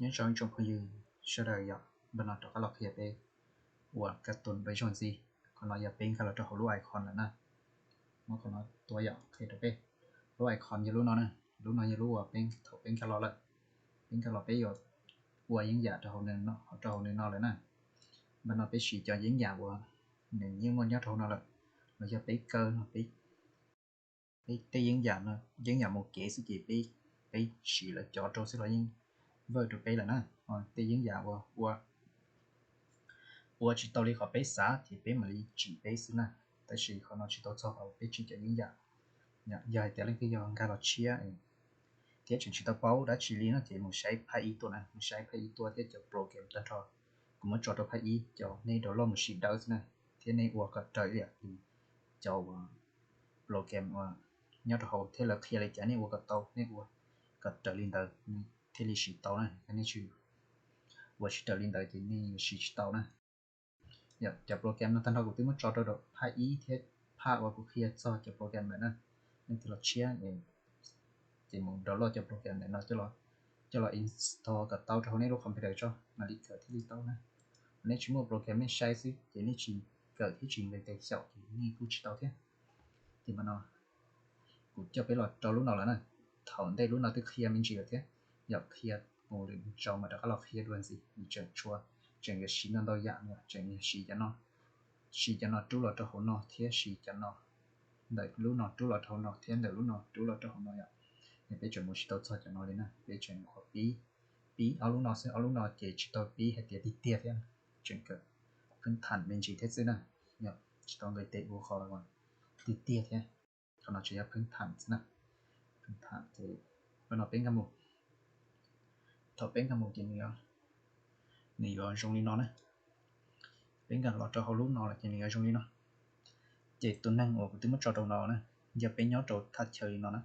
Nyob zoo ib tsoom phooj ywg sawv daws yom, npaj no rov qab los qhia peb ua kab tus peb zoo ntxiv. Qhov no yog peb nkag los rau hauv lub icon lawm na. Muab qhov no tua yom, qhia rau peb. Lub icon yog lub no na, lub no yog lub uas peb thaum peb nkag los lawm, peb nkag los peb yuav ua yeeb yam rau hauv nws no, rau hauv nws no lawm na. Npaj no peb siv cov yeeb yam uas nws yeej muaj nyob rau hauv no lawm, los yog peb kaw no, peb tej yeeb yam no, yeeb yam mus kev xwb ces peb, peb siv lawv cov rau xwb los yeej vawj rau peb lawm na. Tej yeeb yam uas ua, ua tsis tau li qhov peb xav ces peb mam li tsim peb xwb na. Tab sis qhov no tsis tau txog qhov peb tsim cov yeeb yam. Yog hais tias leej twg yog nkag los tshiab thiab tseem tsis tau paub dab tsi li no ces mus saib phaj ib tuaj na, mus saib phaj ib tuaj thiab cov program tag nrho kuv muab tso rau phaj ib, cov nej download mus siv dawb xwb na, thiab nej ua kom raws ib yam li cov uas program uas nyob rau hauv thiab lawv qhia li cas nej ua kom tau, nej ua kom raws li ntawd thiaj li siv tau na. Yog nej tsis ua tsis raws li ntawd ces nej yuav siv tsis tau na. Yog cov program no tag nrho kuv twb muab tso rau phaj ib thiab phaj uas kuv qhia txog cov program lawm na. Nej twg los tshiab ces mus download cov program ntawm no coj los install kom tau rau hauv nej lub computer tso mam li kawm thiaj li tau na. Nej tsis muaj program nej saib xwb ces nej tsis kawm thiab tsis nqis tes xyaum ces nej kuj tsis tau thiab. Ces mas no kuv coj peb los rau lub no lawm na. Thaum ntej lub no twb qhia me ntsis lawm thiab, yog qhia mus lwm zaus mas rov qab los qhia dua ntxiv, nws tseem tshuav, tseem yuav siv ntau ntau yam, tseem yuav siv cov no, siv cov no rub los rau hauv no thiab siv cov no, ntawm lub no rub los rau hauv no thiab ntawm lub no rub los rau hauv no yom. Yog peb tseem mus tsis tau txog cov no li na, peb tseem ua pib, pib ob lub no xwb, ob lub no ces tsis tau pib hais tias tiag tiag thiab, tseem kawm phwb tham me ntsis thiab xwb na, yog tsis tau nqis tes ua qhov tiag tiag thiab. Qhov no tseem yog phwb tham xwb na, phwb tham ces pab no peb nkag mus, thaum peb nkag mus ces nws yuav zoo li no na. Peb nkag los rau hauv lub no lawm ces nws yuav zoo li no. Ces tus neeg uas kuv twb muab tso rau no na, yog peb nyob rau thaj chaw li no na,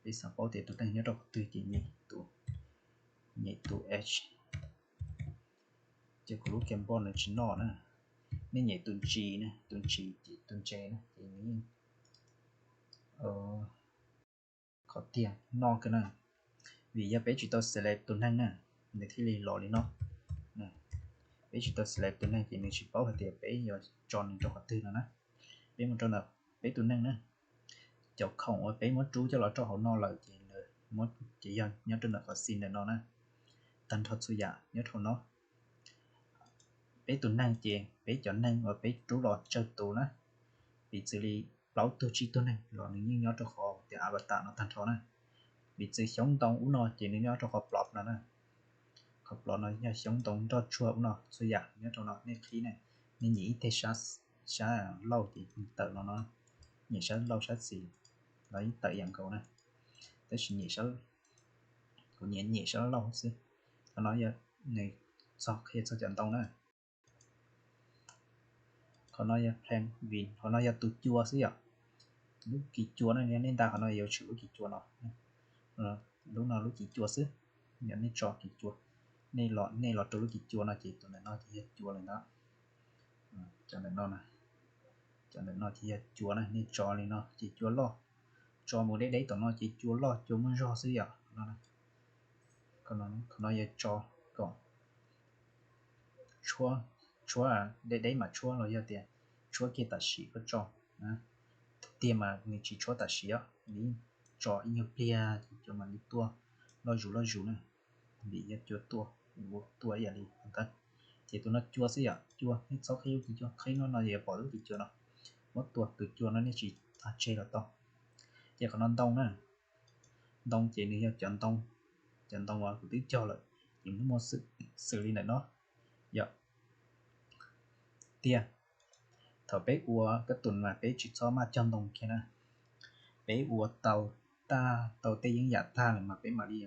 peb xav paub tias tus neeg nyob rau qhov twg ces nyem tus, nyem tus H. Ces kuv lub keyboard nws tsis noj na, nej nyem tus G na, tus G ces tus G na ces nws yeej qhov tiag noj kawg na. Vim yog peb tsis tau select tus neeg na, nws thiaj li los li no. Peb tsis tau select tus neeg ces nws tsis paub hais tias peb yuav tso nws rau qhov twg no na. Peb mus rau ntawm peb tus neeg na, cov khoom uas peb muab rub coj los rau hauv no lawm ces, ces yog nyob rau ntawm qhov xi ntawm no na. Tag nrho txhua yam nyob rau no. Peb tus neeg ces peb cov neeg uas peb rub los tsawg tus na, piv txwv li plaub tug tsib tug neeg los nws yeej nyob rau qhov tias avatar no tag nrho na. Piv txwv xyoob ntoo ub no ces nws nyob rau qhov plop no na. Qhov plop no yog xyoob ntoo nroj tsuag ub no, txhua yam nyob rau no nej qhib na, nej nyem ib teg sab, sab lauj ces nws tawm los no, nyem sab lauj sab xis los yeej tawm ib yam nkaus na. Tab sis nyem, kuv nyem nyem sab lauj xwb. Qhov no yog nws txog qhia txog cov ntoo na. Qhov no yog plan view, qhov no yog tus cua xwb yom. Lub kis cua no nej nta qhov no yuav tsum lub kis cua no. Lub no lub kis cua xwb, yog nej tso kis cua, nej los, nej los rau lub kis cua no ces tus ntawm no ces yog cua lawm ntag. Cov ntawm no, cov ntawm no ces yog cua na, nej tso li no ces cua loj, tso mus deb deb tom no ces cua loj cua muaj zog xwb yom. Qhov no yog tso kom tshuab, tshuab deb deb mam tshuab los yog tias tshuab kiag tam sim koj tso. Tiag mas nws tsis tshuab tam sim os, nws yeej tso ib nyuag pliag ces cua mam li tuaj loj zus loj zus na. Vim yog cua tuaj, tuaj ib yam li ntawd. Ces tus no cua xwb yom, cua, nej txhob qhib lub kis cua, qhib no no yuav pom lub kis cua no. Muab tua tus cua no nej tsis tag tseg los tau. Ces qhov no ntoo na, ntoo ces nws yog cov ntoo, cov ntoo uas kuv twb cog lawm, ces nws muaj xws li ntawm no yom. Tiag, thaum peb ua kab tus mas peb tsis txhob maj cog ntoo kiag na. Peb ua tau tag, tau tej yeeb yam tag lawm mas peb mam li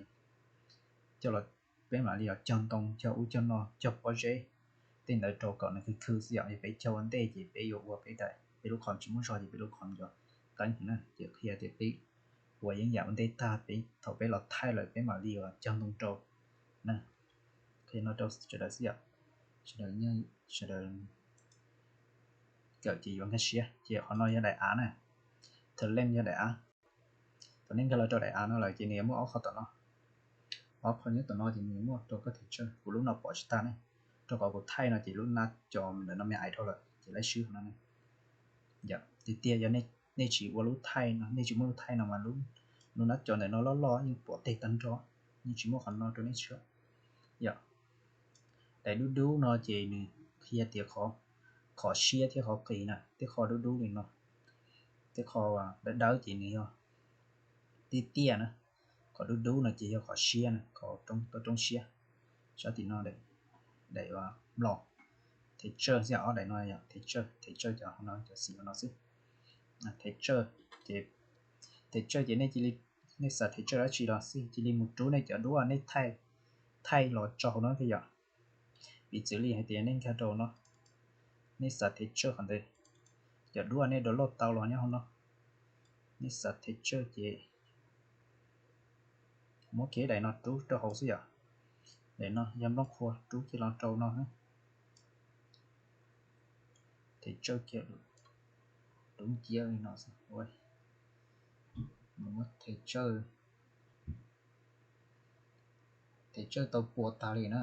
coj los, peb mam li los cog ntoo, cog ub cog no, cog pob zeb, tej ntawd rau kom nws khwv khwv xwb yom. Yog peb cog ua ntej ces peb yuav ua peb daim, peb lub qhov tsis muaj zog ces peb lub qhov yuav qeeb heev na. Ces qhia tias peb ua yeeb yam ua ntej tag, peb thaum peb los thaij lawm peb mam li cog ntoo rau na. Qhia no rau sawv daws xwb yom, sawv daws, sawv daws kawm ces yuav nkag siab. Ces qhov no yog daim av na, thaum leej yog daim av. Thaum nej nkag los rau daim av no lawm ces nws yuav muaj ob qho tom no. Ob qho nyob tom no ces nws muaj rau koj thev tsawj. Kuv lub no pom tsis tag ne, rau qhov kuv thaij no ces lub nab cov ntawm no me ais dhau lawm ces laib swb no ne. Yog tiag tiag yog nej tsis ua lub thaij no, nej tsis muaj lub thaij no mas lub nab cov ntawm no loj loj yeej pom teg tag nrho, yeej tsis muaj qhov no rau nej tshuab. Yog daim dub dub no ces nws qhia tias qhov siab thiab qhov qis na, tej qho dub dub li no, tej qho dawb dawb ces nws yog tiaj tiaj na, qhov dub dub no ces yog qhov siab na, qhov toj roob siab. Sab tim no daim mlom, thev tsawj xwb, ob daim no yog thev tsawj, thev tsawj cov no, cov xim no xwb. Thev tsawj ces, thev tsawj ces nej cia li, nej xav thev tsawj dab tsi los xij cia li mus rub nej cov duab nej thaij los tso hauv no thiaj yom. Piv txwv li hais tias nej nkag rau no, nej xav thev tsawj qhov ntawd, cov duab nej download tau los nyob hauv no, nej xav thev tsawj ces muab kiag daim no rub rau hauv xwb yom. Daim no yog nplooj qhuav, rub kiag los rau no. Thev tsawj kiag, rub nciab li no xwb. Muab thev tsawj, thev tsawj tau pua tag li na.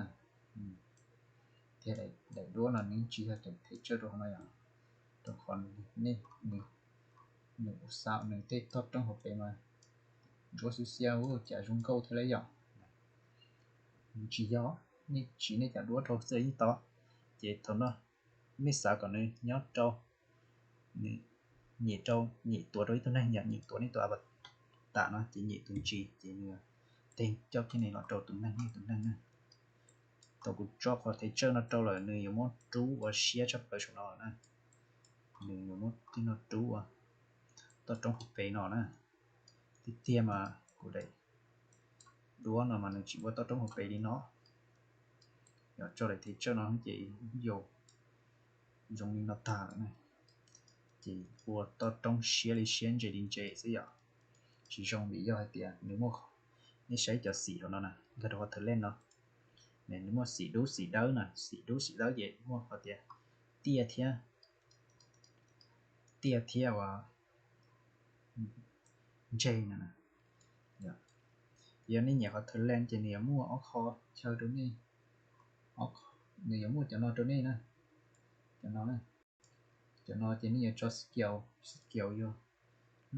Thiab daim duab no nws tsis yog daim thev tsawj rau hauv no yom, rau qhov nej, nws, nws ua xav nws tej toj roob hauv pes mas ntsuab xiab xiab, cas zoo nkauj thiab lauj yom. Nws tsis yog, nej siv nej cov duab rau xwb yeej tau. Ces thaum no nej xav kom nws nyob rau, nws nyem rau, nyem tuav rau ib tug neeg yom, nyem tuav nej tus avatar no ces nyem tus ntsis ces nws teg coj kiag nws los rau tus neeg, nej tus neeg na. Thaum kuv tso qhov thev tsawj no rau lawm nws yuav muab rub ua siab tshaj plaws saum no na. Nws yuav muab tej no rub ua toj roob hauv pes no na. Tiag tiag mas kuv daim duab no mas nws tsis ua toj roob hauv pes li no. Yog tso daim thev tsawj no ces yau zoo li no tag lawm na. Ces ua toj roob siab li siab, ntse li ntse xwb yom. Tsis zoo vim yog hais tias nws muaj, nej saib cov xim hauv no na, nkag rau qhov thawv leej no, nws muaj xim dub xim dawb na, xim dub xim dawb ces muaj qhov tias tiaj thiab, tiaj thiab uas ntse no na. Yog nej nyiam qhov thawv leej ces nws yuav muaj ob qho chaw rau nej, nws yuav muaj cov no rau nej na. Cov no, cov no ces nej yuav tso scale, scale yog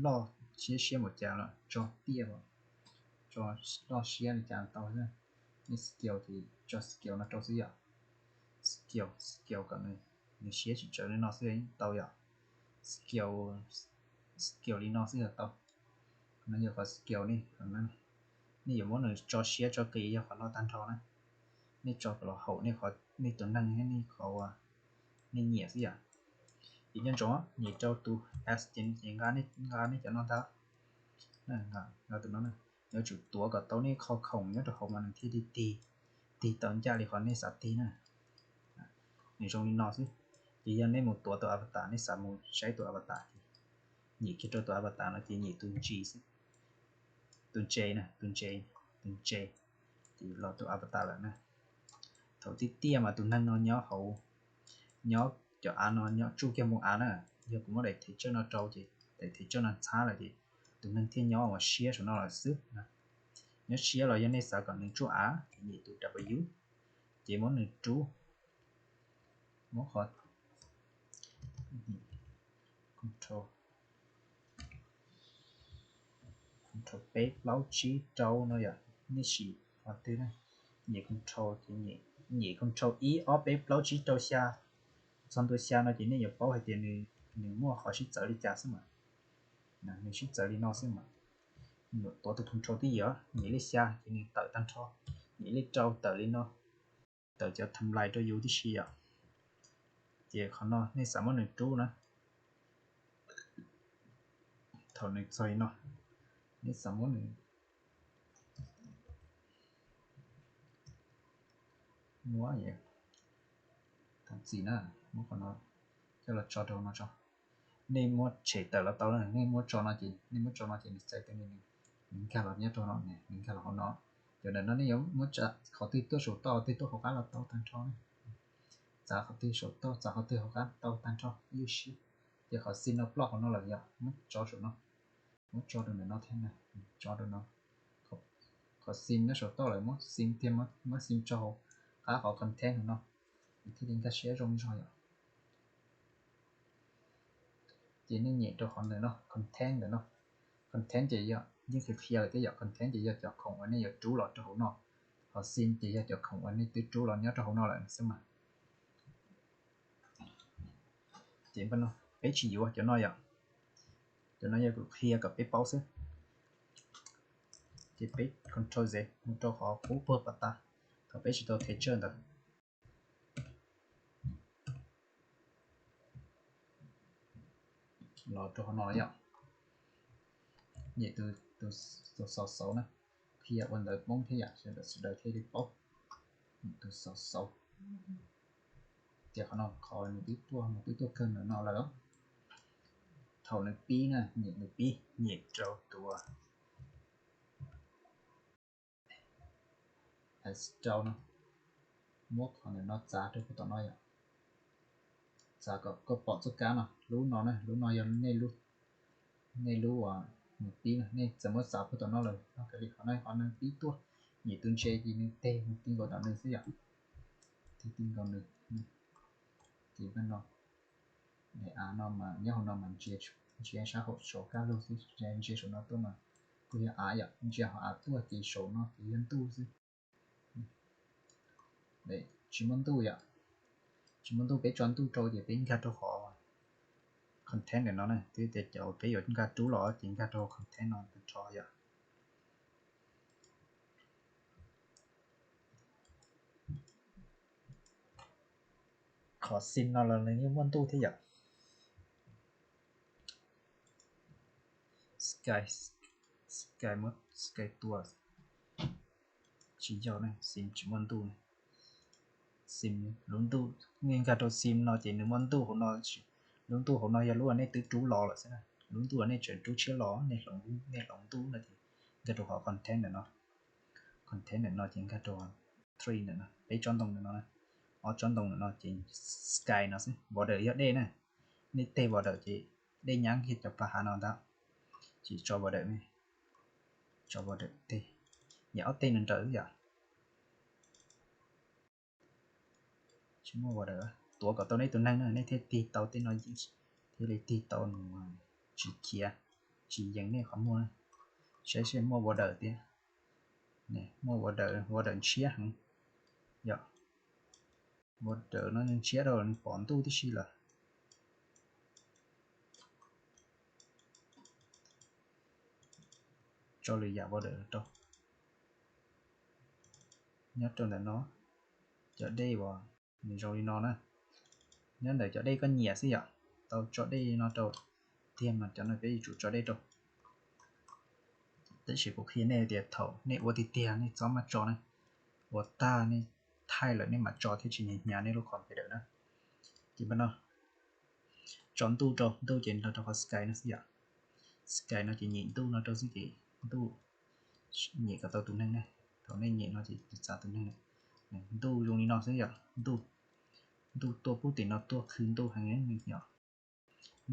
loj siab siab npaum cas los tso tiaj, tso loj siab li cas tau. Nej scale ces tso scale no rau xwb yom. Scale, scale kom nws, nws siab tsis tsawg li no xwb tau yom. Scale, scale li no xwb yog tau. Qhov no yog qhov scale ne, nej yuav muab nws tso siab tso qis yog qhov no tag nrho na. Nej tso kom los haum nej qhov, nej tus neeg thiab nej qhov uas nej nyiam xwb yom. Ces nco ntsoov nyem rau tus S ces nqa, nqa nej cov no ntag. Nqa tus no, yuav tsum tuav kom tau nej qhov khoom nyob rau hauv mas nws thiaj li tig, tig tau ncaj li qhov nej xav tig na. Nws zoo li no xwb. Ces yog nej mus tuav tus avatar, nej xav mus saib tus avatar ces nyem kiag rau tus avatar no ces nyem tus ntsis xwb. Tus ntse na, tus ntse, tus ntse, ces los tus avatar lawm na. Thaum tiaj tiaj mas tus neeg no nyob hauv, nyob cov av no nyob tsuj kiag mus av na. Yog kuv muab daim thev tsawj no rau ces daim thev tsawj no ntxhab lawm ces tus neeg thiaj nyob uas siab saum no lawm xwb. Nyob siab los yog nej xav kom nws tsuj av ces nyem tus W, ces muab nws rub, muab qhov control, control peb plaub tsib rau no yom, nej sim qhov twg na, nyem control ces, nyem control ib ob peb plaub tsib rau xya, txog ntua xya no ces nej yuav paub hais tias nws muaj qhov sib txawv li cas xwb mas. Nws sib txawv li no xwb mas. Tuav tus control twb yog nyem lej xya ces nws tawm tag nrho, nyem lej rau tawm li no, tawm cov tham lais rau yus tib si yom. Ces qhov no nej xav muab nws rub na, thaum nws txog li no, nej xav muab nws, muab, thov txim na, muab qhov no coj los tso rau no tso. Nej muab tshem tawm los tau na, nej muab tso no ces, nej muab tso no ces nws txais tes nws, nws nkag los nyob rau no, nws nkag los hauv no. Cov ntawm no nej yuav muab tsa qhov twg tuaj saum toj, qhov twg tuaj hauv qab los tau tag nrho na. Txav qhov twg saum toj, txav qhov twg hauv qab tau tag nrho ib yam siab. Ces qhov xim no ploj hauv no lawm yom, muab tso saum no, muab tso rau ntawm no thiab na, tso rau no. Qhov theme nyob saum toj lawm, muab theme thiaj, muab theme tso hauv qab qhov content no, thiaj li nkag siab zoo zog yom. Ces nej nyem rau qhov ntawm no, content ntawm no. Content ces yog yeej qhia qhia lawm thiab yom, content ces yog cov khoom uas nej yuav rub los rau hauv no. Qhov theme ces yog cov khoom uas nej twb rub los nyob rau hauv no lawm xwb mas. Ces peb tsis yuav cov no yom, cov no yog kuv qhia kom peb paub xwb. Ces peb control Z mus rau qhov qub puag pas tas, thaum peb tsis tau thev tsawj ntawd. Los rau qhov no yom, nyem tus xauv xauv na, qhia ua ntawv Hmoob thiab yom, sawv daws thiaj li paub. Tus xauv xauv, ces qhov no qhov nws twb tuaj, nws twb tuaj kawg ntawm no lawm. Thaum nws pib na, nyem nws pib, nyem rau tus Astrao no, muab qhov ntawm no txav rau puag tom no yom. Txav kom koj pom txoj kab no, lub no na, lub no yog nej lub, nej lub uas nws pib no, nej txawm muab txav puag tom no lawm, no kav li qhov no qhov nws pib tuaj, nyem tus ntses ces nws teg mus ti nkaus tom nws xwb yom. Tig ti nkaus nws. Ces no, av no mas nyob hauv no mas ntsia sab hauv saum kab lug xwb, ntsia saum no tuaj mas kuj yog av yom, ntsia hauv av tuaj ces saum no ces yog ntuj xwb. Tsis muaj ntuj yom, tsis muaj ntuj, peb tso ntuj rau ces peb nkag rau qhov content ntawm no na, twb tias cov peb yuav nkag rub los ces nkag rau content no tag nrho yom. Qhov theme no los nws yeej muaj ntuj thiab yom. Sky, sky muab sky tua, tsis yog ne, theme tsis muaj ntuj ne. Theme, lub ntuj, nej nkag rau theme no ces nws muaj ntuj hauv no, lub ntuj hauv no yog lub uas nej twb rub los lawm xwb na. Lub ntuj uas nej tseem rub tshiab los, nej hloov, nej hloov ntuj no ces nkag rau qhov content ntawm no. Content ntawm no ces nkag rau three ntawm no, peb tsob ntoo ntawm no, ob tsob ntoo ntawm no ces sky no xwb, border yog dej na. Nej teg border ces dej nyab kiag cov plas hav no ntag, ces tso border, tso border teg, nyem ob teg nrawm nrawm xwb yom. Tsis muaj border, tuav kom tau nej tus neeg na, nej thiaj tig tau tej no, thiaj li tig tau nws tsis khiav, tsis yees nej qhov muag. Saib seb muaj border tiag, muaj border, border ntshiab heev yom. Border no ntshiab rau nws pom ntuj tib si lawm. Tso lwm yam border rau. Nyob rau ntawm no, cov dej uas nws zoo li no na, nyob ntawm cov dej koj nyiam xwb yom. Tau tso dej no rau tiag mas cov no peb yuav tsum tso dej rau. Tab sis kuv qhia nej tias thaum nej ua tiag tiag nej txhob maj tso na, ua tag nej thaij lawm nej mam tso thiaj tsis hnyav hnyav nej lub computer na. Ces pab no tso ntuj rau, ntuj ces nrog rau qhov sky no xwb yom. Sky no ces nyem ntuj no rau xwb ces ntuj, nyem kom tau tus neeg na. Thaum nej nyem no ces txav tus neeg. Ntuj zoo li no xwb yom, ntuj, ntuj tuaj pub tim no tuaj khwv ntuj heev yom.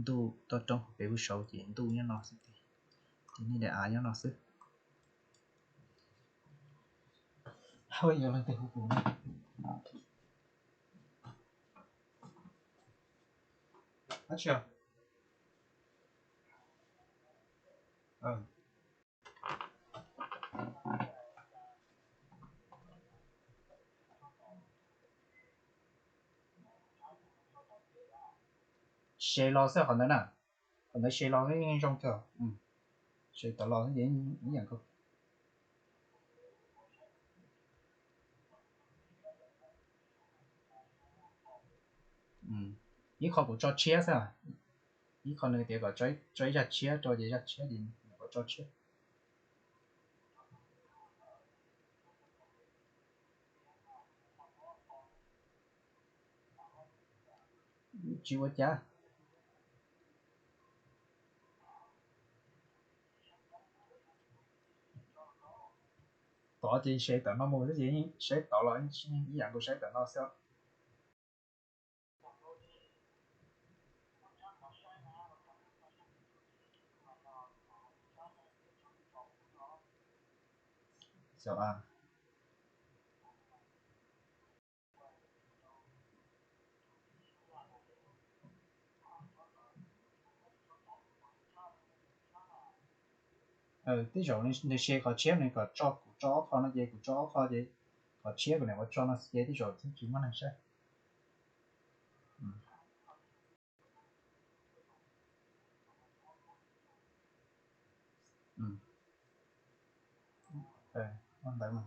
Ntuj toj roob pem hauv saud ces ntuj nyob no xwb, ces nej daim av nyob no xwb. Hawb, yog leej twg hu kuv na. Ab tsi. Share los xwb qhov ntawd na, qhov ntawd share los yeej zoo kawg. Share tau los xwb ces ib yam nkaus. Ib qho kuv tso tshiab xwb, ib qho nws tias kom tso ib zaj tshiab rau ces zaj tshiab ces kom tso tshiab. Tsis ua cas. Tod ces saib tom no mus xwb ces saib tod los ib yam nkaus saib tom no xwb. Xyov a. Tej zaum nws xav qhov tshiab, nws kom tso, kuv tso ob qho no ces kuv tso ob qho ces qhov tshiab kuv niam ua tso no ces tej zaum thiaj tsis muaj neeg saib. Ntawd.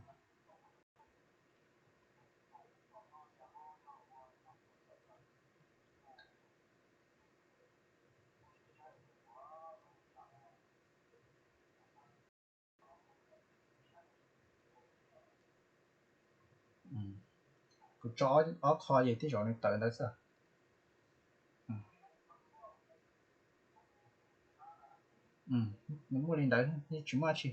Kuv tso ob qho ces tej zaum nws tawm ntawd xwb. Nws muaj li ntawd, yeej tsis muaj dab tsi.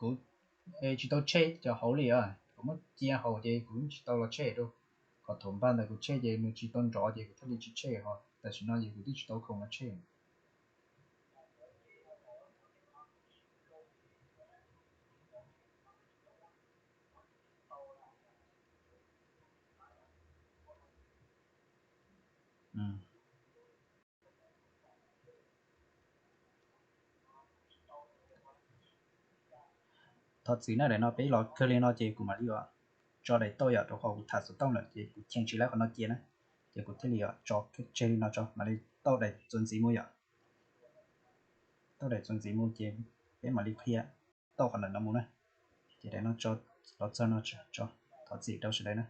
Kuv tsis tau tshem cov hauv li os, kuv muab cia hauv ces kuv tsis tau los tshem rau. Qhov thaum npaj ntawd kuv tshem ces nws tsis tau nrov ces kuv thiaj li tsis tshem, ho tam sim no ces kuv twb tsis tau khoom los tshem. Thov txim na, daim no peb los kawg li no ces kuv mam li yuav tso daim tauj yom, rau qhov kuv tham xov tooj lawm ces kuv cheem tsis laib qhov no cia na. Ces kuv thiaj li yuav tso tseg li no tso, mam li tauj daim txuas ntxiv mus yom. Tauj daim txuas ntxiv mus ces peb mam li qhia tauj qhov ntawm no mus na. Ces daim no tso, los txog no tso, thov txim rau sawv daws na.